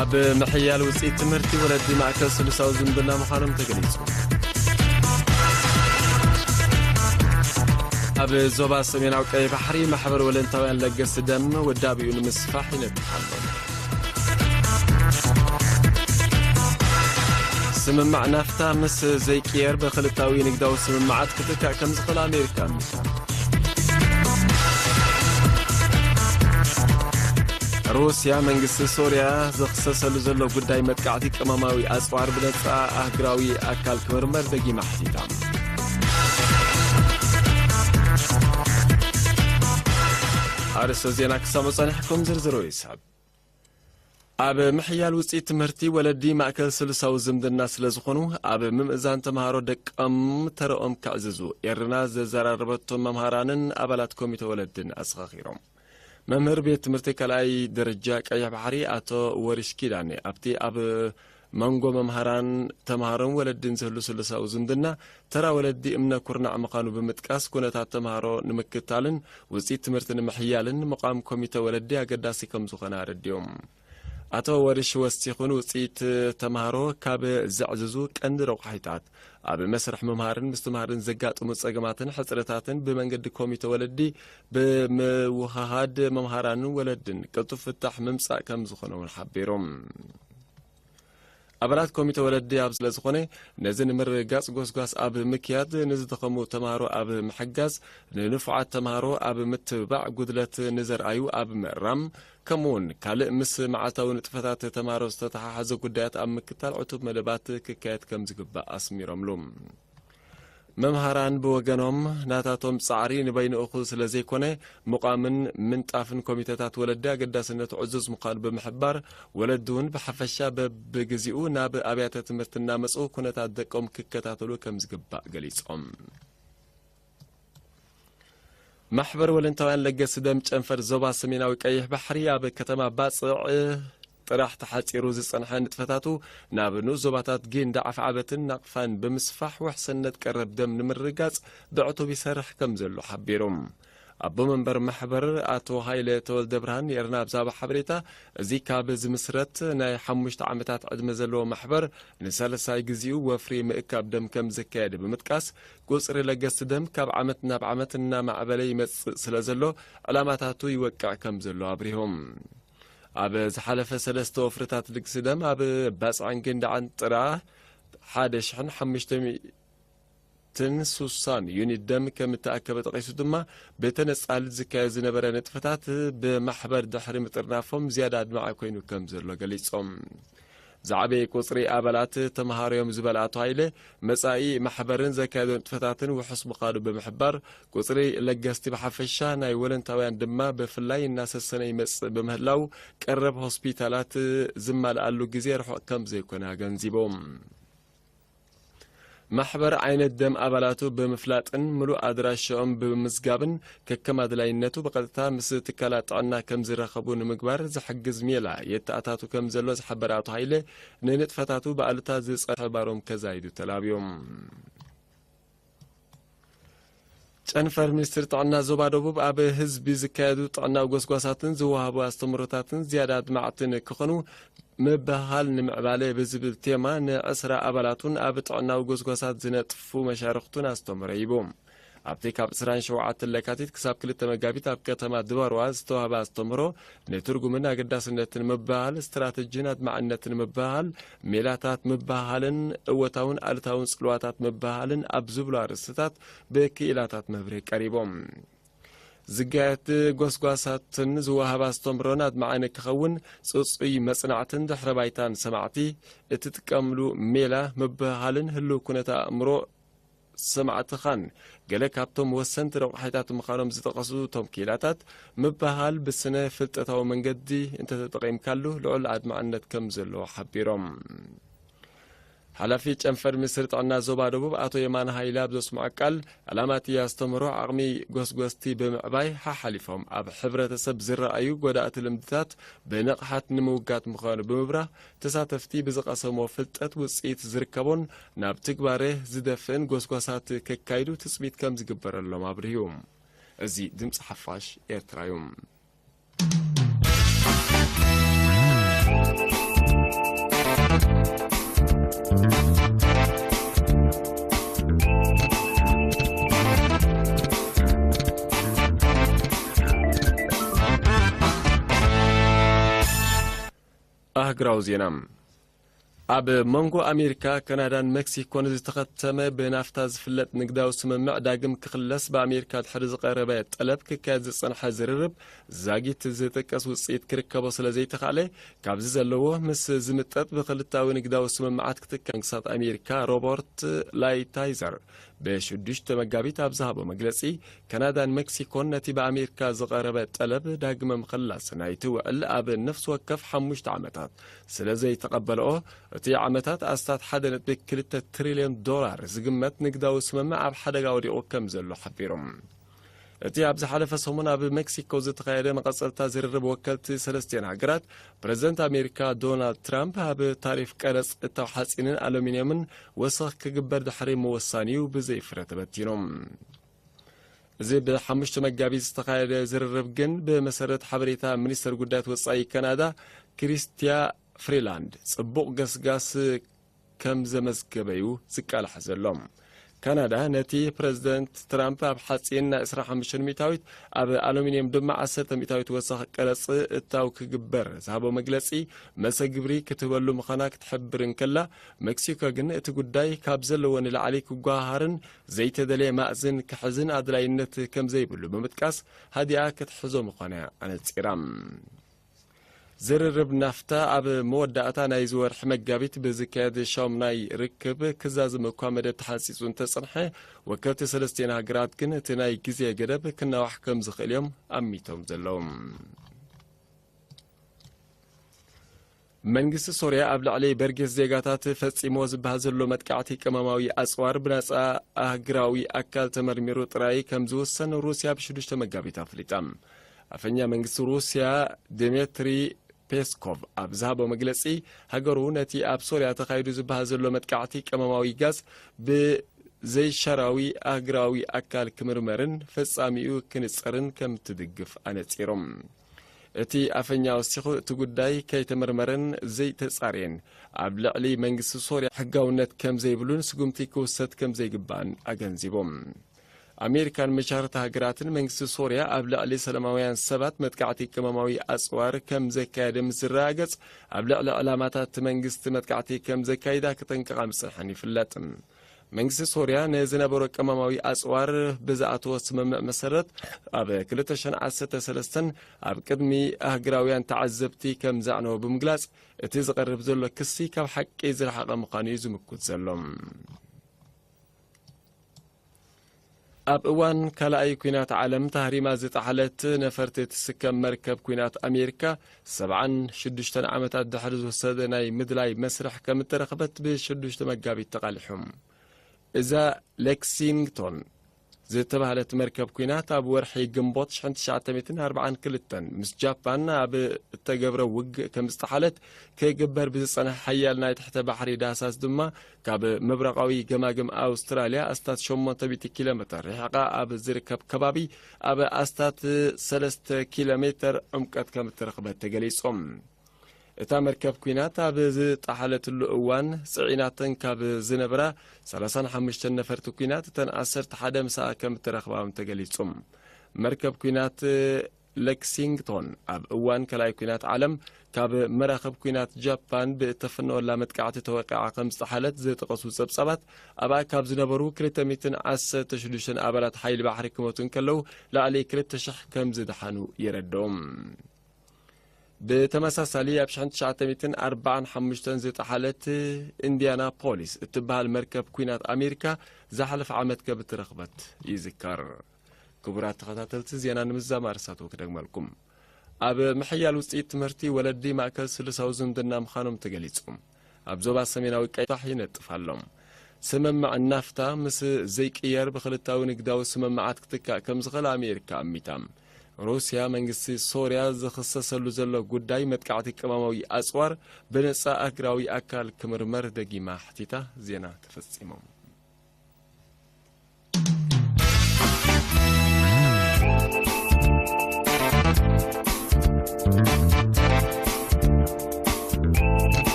ኣብ ምሕያል ውፅኢት ትምህርቲ ወለዲ ማእከል ስሉሳዊ ዝምድና ምዃኖም ተገሊጹ። ኣብ ዞባ ሰሜናዊ ቀይ ባሕሪ ማሕበር ወለንታውያን ለገስ ደም ውዳቤኡ ንምስፋሕ ይነጥፍ ኣሎ። ስምምዕ ናፍታ ምስ ዘይቅየር ብክልታዊ ንግዳዊ ስምምዓት ክትካእ ከም ዝኽእል ኣሜሪካ ኣሚታ። ሩስያ መንግስቲ ሶርያ ዝኽሰሰሉ ዘሎ ጉዳይ መጥቃዕቲ ቅመማዊ ኣጽዋር ብነጻ ኣህግራዊ ኣካል ክምርመር ደጊማ ሓቲታ። ኣርእስተ ዜና ክሰሙ ጸኒሕኩም፣ ዝርዝሩ ይስዕብ። ኣብ ምሕያል ውፅኢት ትምህርቲ ወለዲ ማእከል ስሉሳዊ ዝምድና ስለ ዝኾኑ፣ ኣብ ምምእዛን ተምሃሮ ደቆም ተረኦም ከዕዝዙ ኤርና ዘዘራረበቶም መምሃራንን ኣባላት ኮሚተ ወለድን ኣዘኻኺሮም። መምህር ቤት ትምህርቲ ካልኣይ ደረጃ ቀይሕ ባሕሪ ኣቶ ወሪሽ ኪዳነ ኣብቲ ኣብ መንጎ መምሃራን ተምሃሮን ወለድን ዝህሉ ስሉሳዊ ዝምድና፣ ተራ ወለዲ እምነ ኩርናዕ ምዃኑ ብምጥቃስ፣ ኩነታት ተምሃሮ ንምክታልን ውፅኢት ትምህርቲ ንምሕያልን ምቋም ኮሚተ ወለዲ ኣገዳሲ ከም ዝኾነ ኣረዲኦም። ኣቶ ወርሽ ወሲኹ ንውፅኢት ተምሃሮ ካብ ዘዕዝዙ ቀንዲ ረቋሒታት፣ ኣብ መስርሕ ምምሃርን ምስትምሃርን ዘጋጥሙ ጸገማትን ሕጽረታትን ብመንገዲ ኮሚተ ወለዲ ብምውህሃድ መምሃራንን ወለድን ቅልጡፍ ፍታሕ ምምጻእ ከም ዝኾነ እውን ሓቢሮም። ኣባላት ኮሚተ ወለዲ ኣብ ስለ ዝኾነ፣ ነዚ ንምርግጋጽ ጎስጓስ ኣብ ምክያድ፣ ንዝደኸሙ ተምሃሮ ኣብ ምሕጋዝ፣ ንንፉዓት ተምሃሮ ኣብ ምትብባዕ፣ ጉድለት ንዘርኣዩ ኣብ ምእራም፣ ከምኡውን ካልእ ምስ መዓልታዊ ንጥፈታት ተምሃሮ ዝተተሓሓዘ ጉዳያት ኣብ ምክታል ዕቱብ መደባት ክካየድ ከም ዝግባእ ኣስሚሮምሉ። መምሃራን ብወገኖም፣ ናታቶም ጻዕሪ ንበይኑ እኹል ስለ ዘይኮነ፣ ምቋምን ምንጣፍን ኮሚተታት ወለዲ ኣገዳስነቱ ዕዙዝ ምዃኑ ብምሕባር፣ ወለዲ እውን ብሓፈሻ በብግዜኡ ናብ ኣብያተ ትምህርቲ እናመጹ ኩነታት ደቆም ክከታተሉ ከም ዝግባእ ገሊጾም። ማሕበር ወለንታውያን ለገሲ ደም ጨንፈር ዞባ ሰሜናዊ ቀይሕ ባሕሪ ኣብ ከተማ ባጽዕ ጥራሕ ተሓጺሩ ዝጸንሐ ንጥፈታቱ ናብ ንኡስ ዞባታት ጊንዳዕ፣ ዓፍዓበትን ናቕፋን ብምስፋሕ ውሕስነት ቀረብ ደም ንምርግጋጽ ብዕቱብ ይሰርሕ ከም ዘሎ ሓቢሩ። ኣቦ መንበር ማሕበር ኣቶ ሃይለ ተወልደ ብርሃን ንኤርና ኣብ ዝሃቦ ሓበሬታ፣ እዚ ካብ ዝምስረት ናይ ሓሙሽተ ዓመታት ዕድመ ዘለዎ ማሕበር ንሳልሳይ ግዜኡ ወፍሪ ምእካብ ደም ከም ዘካየደ ብምጥቃስ፣ ቁጽሪ ለገስቲ ደም ካብ ዓመት ናብ ዓመት እናማዕበለ ይመጽእ ስለ ዘሎ፣ ዕላማታቱ ይወቅዕ ከም ዘሎ ኣብሪሆም። ኣብ ዝሓለፈ ሰለስተ ወፍርታት ልግሲ ደም ኣብ ባጽዕን ጊንዳዕን ጥራሕ ሓደ ሽሕን ሓሙሽተ ሚእትን ስሳን ዩኒት ደም ከም እተኣከበ ጠቒሱ ድማ፣ ብተነጻሊ ዝካየድ ዝነበረ ንጥፈታት ብማሕበር ድሕሪ ምጥርናፎም ዝያዳ ኣድማዒ ኮይኑ ከም ዘሎ ገሊጾም። ዝዓበየ ቁጽሪ ኣባላት ተምሃሮ እዮም ዝበለ ኣቶ ሃይለ፣ መጻኢ ማሕበርን ዘካየዶ ንጥፈታትን ውሑስ ምዃኑ ብምሕባር፣ ቁጽሪ ለገስቲ ብሓፈሻ ናይ ወለንታውያን ድማ ብፍላይ እናሰሰነ ይመጽእ ብምህላው፣ ቀረብ ሆስፒታላት ዝማልኣሉ ግዜ ርሑቕ ከም ዘይኮነ ኣገንዚቦም። ማሕበር ዓይነት ደም ኣባላቱ ብምፍላጥን ምሉእ ኣድራሻኦም ብምምዝጋብን ከከም ኣድላይነቱ ብቐጥታ ምስ ትካላት ጥዕና ከም ዝራኸቡ ንምግባር ዝሕግዝ ሜላ የተኣታቱ ከም ዘሎ ዝሓበረ ኣቶ ሃይለ፣ ንንጥፈታቱ ብኣሉታ ዝጸንሐ ባሮም ከዛይዱ ተላብዮም። ጨንፈር ሚኒስትሪ ጥዕና ዞባ ደቡብ ኣብ ህዝቢ ዝካየዱ ጥዕናዊ ጎስጓሳትን ዝወሃቡ ኣስተምህሮታትን ዝያዳ ኣድማዕቲ ንክኾኑ ምብህሃል ንምዕባለ ብዝብል ቴማ ንዕስራ ኣባላቱን ኣብ ጥዕናዊ ጎስጓሳት ዝነጥፉ መሻርኽቱን ኣስተምህሮ ሂቡ። ኣብቲ ካብ ዕስራን ሸውዓተን ለካቲት ክሳብ ክልተ መጋቢት ኣብ ከተማ ድባርዋ ዝተዋህበ ኣስተምህሮ፣ ንትርጉምን ኣገዳስነትን ምብህሃል፣ ስትራተጂን ኣድማዕነትን ምብህሃል፣ ሜላታት ምብህሃልን እወታውን ኣሉታውን ጽልዋታት ምብህሃልን ኣብ ዝብሉ ኣርእስትታት ብክኢላታት መብርሂ ቀሪቦም። ዝጋየት ጎስጓሳትን ዝወሃብ ኣስተምህሮን ኣድማዒ ንክኸውን፣ ጽጹይ መጽናዕትን ድሕረ ባይታን ሰማዕቲ፣ እትጥቀምሉ ሜላ፣ ምብህሃልን ህልው ኩነተ ኣእምሮ ሰማዕትኻን ገለ ካብቶም ወሰንቲ ረቋሒታት ምዃኖም ዝጠቐሱ እቶም ክኢላታት፣ ምብህሃል ብስነ ፍልጠታዊ መንገዲ እንተተጠቒምካሉ ልዑል ኣድማዕነት ከም ዘለዎ ሓቢሮም። ሓላፊ ጨንፈር ሚኒስትሪ ጥዕና ዞባ ደቡብ ኣቶ የማነ ሃይለ ኣብ ዘስምዖ ቃል፣ ዕላማ እቲ ኣስተምህሮ ዓቕሚ ጎስጎስቲ ብምዕባይ ሓሓሊፎም ኣብ ሕብረተሰብ ዝረኣዩ ጎዳእቲ ልምድታት ብንቕሓት ንምውጋድ ምዃኑ ብምብራህ፣ ተሳተፍቲ ብዝቐሰምዎ ፍልጠት ውፅኢት ዝርከቦን ናብ ትግባረ ዝደፍእን ጎስጓሳት ከካይዱ ትፅቢት ከም ዝግበረሎም ኣብርህዩ። እዚ ድምፂ ሓፋሽ ኤርትራ እዩ። ሃገራዊ ዜና። ኣብ መንጎ ኣሜሪካ፣ ካናዳን ሜክሲኮን ዝተኸተመ ብናፍታ ዝፍለጥ ንግዳዊ ስምምዕ ዳግም ክኽለስ ብኣሜሪካ ድሕሪ ዝቐረበ ጠለብ ክካየድ ዝጸንሐ ዝርርብ ዛጊት ዝጥቀስ ውጽኢት ክርከቦ ስለ ዘይተኻእለ፣ ካብዚ ዘለዎ ምስ ዝምጠጥ ብክልታዊ ንግዳዊ ስምምዓት ክትካ መንግስታት ኣሜሪካ ሮበርት ላይታይዘር ብሽዱሽተ መጋቢት ኣብ ዝሃቦ መግለጺ፣ ካናዳን ሜክሲኮን ነቲ ብኣሜሪካ ዝቐረበ ጠለብ ዳግመ ምኽላስ ናይቲ ውዕል ኣብ ነፍሲ ወከፍ ሓሙሽተ ዓመታት ስለ ዘይተቐበልኦ፣ እቲ ዓመታት ኣስታት ሓደ ነጥቢ ክልተ ትሪልዮን ዶላር ዝግመት ንግዳዊ ስምምዕ ኣብ ሓደጋ ወዲቑ ከም ዘሎ ሓቢሮም። እቲ ኣብ ዝሓለፈ ሰሙን ኣብ ሜክሲኮ ዝተኻየደ መቐጸልታ ዝርርብ ወከልቲ ሰለስቲአን ሃገራት፣ ፕረዚደንት ኣሜሪካ ዶናልድ ትራምፕ ኣብ ታሪፍ ቀረጽ እታው ሓጺንን ኣሉሚንየምን ወሰኽ ክግበር ድሕሪ ምወሳን'ዩ ብዘይ ፍረ ተበቲኑ። እዚ ብሓሙሽተ መጋቢት ዝተኻየደ ዝርርብ ግን፣ ብመሰረት ሓበሬታ ሚኒስተር ጉዳያት ወጻኢ ካናዳ ክሪስቲያ ፍሪላንድ፣ ጽቡቕ ገስጋስ ከም ዘመዝገበ'ዩ ዝቃላሕ ዘሎ። ካናዳ ነቲ ፕረዚደንት ትራምፕ ኣብ ሓጺን ናይ ዕስራን ሓሙሽተን ሚእታዊት፣ ኣብ ኣሉሚንየም ድማ ዓሰርተ ሚእታዊት ወሳኺ ቀረጽ እታው ክግበር ዝሃቦ መግለጺ፣ መሰ ግብሪ ክትህበሉ ምዃና ክትሕብር እንከላ፣ ሜክሲኮ ግን እቲ ጉዳይ ካብ ዘለዎ ንላዕሊ ክጓሃሃርን ዘይተደለየ ማእዝን ክሕዝን ኣድላይነት ከም ዘይብሉ ብምጥቃስ፣ ሃዲኣ ክትሕዞ ምዃና ኣነጺራ። ዝርርብ ናፍታ ኣብ መወዳእታ ናይዚ ወርሒ መጋቢት ብዝካየድ ሻሙናይ ርክብ ክዛዝም እኳ መደብ ተሓንጺጹ እንተጸንሐ፣ ወከልቲ ሰለስቲአን ሃገራት ግን እቲ ናይ ግዜ ገደብ ክናዋሕ ከም ዝኽእል እዮም ኣሚቶም ዘለዉ። መንግስቲ ሶርያ ኣብ ልዕሊ በርጌስ ዜጋታት ፈጺሞ ዝበሃል ዘሎ መጥቃዕቲ ቅመማዊ ኣጽዋር ብናጻ ኣህግራዊ ኣካል ተመርሚሩ ጥራይ ከም ዝውሰን ሩስያ ብሽዱሽተ መጋቢት ኣፍሊጣ። ኣፈኛ መንግስቲ ሩስያ ድሜትሪ ፔስኮቭ ኣብ ዝሃቦ መግለጺ፣ ሃገሩ ነቲ ኣብ ሶርያ ተኻይዱ ዝበሃል ዘሎ መጥቃዕቲ ቅመማዊ ጋዝ ብዘይሻራዊ ኣህግራዊ ኣካል ክምርመርን ፈጻሚኡ ክንጸርን ከም ትድግፍ ኣነጺሮም። እቲ ኣፈኛ ወሲኹ፣ እቲ ጉዳይ ከይተመርመረን ዘይተጻርየን ኣብ ልዕሊ መንግስቲ ሶርያ ሕጋውነት ከም ዘይብሉን ስጉምቲ ክውሰድ ከም ዘይግባእን ኣገንዚቦም። ኣሜሪካን መሻርክቲ ሃገራትን መንግስቲ ሶርያ ኣብ ልዕሊ ሰላማውያን ሰባት መጥቃዕቲ ቅመማዊ ኣጽዋር ከም ዘካየደ ምስ ዝረጋገጽ፣ ኣብ ልዕሊ ዕላማታት እቲ መንግስቲ መጥቃዕቲ ከም ዘካይዳ ክጠንቅቓ ምጽንሐን ይፍለጥ። መንግስቲ ሶርያ ንዝነበሮ ቅመማዊ ኣጽዋር ብዝኣተዎ ስምምዕ መሰረት፣ ኣብ ክልተ ሽሕን ዓሰርተ ሰለስተን ኣብ ቅድሚ ኣህግራውያን ተዓዘብቲ ከም ዘዕነወ ብምግላጽ፣ እቲ ዝቐርብ ዘሎ ክሲ ካብ ሓቂ ዝረሓቐ ምዃኑ እዩ ዝምኩት ዘሎ። ኣብ እዋን ካልኣይ ኲናት ዓለም ተሃሪማ ዝጠሓለት ነፈርቲ እትስከም መርከብ ኲናት ኣሜሪካ፣ ሰብዓን ሽዱሽተን ዓመታት ድሕሪ ዝወሰደ ናይ ምድላይ መስርሕ ከም እተረኽበት ብሽዱሽተ መጋቢት ተቓሊሑ። እዛ ሌክሲንግቶን ዝተባህለት መርከብ ኲናት ኣብ ወርሒ ግንቦት ሽሕን ትሽዓተ ሚእትን ኣርባዓን ክልተን ምስ ጃፓን ኣብ እተገብረ ውግእ ከም ዝጠሓለት ክግበር ብዝጸንሐ ሓያል ናይ ትሕተ ባሕሪ ዳህሳስ ድማ፣ ካብ ምብራቓዊ ገማግም ኣውስትራልያ ኣስታት ሸሞንተ ሚእቲ ኪሎ ሜተር ርሒቓ ኣብ ዝርከብ ከባቢ፣ ኣብ ኣስታት ሰለስተ ኪሎ ሜተር ዕምቀት ከም እተረኽበት ተገሊጹ። እታ መርከብ ኲናት ኣብ ዝጠሓለትሉ እዋን፣ ጽዒናተን ካብ ዝነበራ ሰላሳን ሓሙሽተን ነፈርቲ ኲናት፣ እተን ዓሰርተ ሓደ ምሳኣ ከም እተረኽባ እውን ተገሊጹ። መርከብ ኲናት ሌክሲንግቶን ኣብ እዋን ካልኣይ ኲናት ዓለም ካብ መራኽብ ኲናት ጃፓን ብእተፈነወላ መጥቃዕቲ ተወቂዓ ከም ዝጠሓለት ዝጠቐሱ ጸብጻባት፣ ኣብኣ ካብ ዝነበሩ ክልተ ሚእትን ዓሰርተ ሽዱሽተን ኣባላት ሓይሊ ባሕሪ ክሞቱ እንከለዉ፣ ልዕሊ ክልተ ሽሕ ከም ዝደሓኑ የረድኦም። ብተመሳሳሊ፣ ኣብ ሽሕን ትሽዓተ ሚእትን ኣርባዓን ሓሙሽተን ዝጠሓለት ኢንድያናፖሊስ እትበሃል መርከብ ኲናት ኣሜሪካ ዝሓለፈ ዓመት ከም እተረኽበት ይዝከር። ክቡራት ተኸታተልቲ፣ ዜና ንምዝዛም ኣርእስታቱ ክደግመልኩም። ኣብ ምሕያል ውጽኢት ትምህርቲ፣ ወለዲ ማእከል ስሉሳዊ ዝምድና ምዃኖም ተገሊጹ። ኣብ ዞባ ሰሜናዊ ቀይሕ ባሕሪ ይነጥፍ ኣሎ። ስምምዕ ናፍታ ምስ ዘይቅየር፣ ብክልታዊ ንግዳዊ ስምምዓት ክትካእ ከም ዝኽእል ኣሜሪካ ኣሚታ። ሩስያ መንግስቲ ሶርያ ዝኽሰሰሉ ዘሎ ጉዳይ መጥቃዕቲ ቅመማዊ ኣጽዋር ብነጻ ኣህግራዊ ኣካል ክምርመር ደጊማ ሓቲታ። ዜና ተፈጺሞም።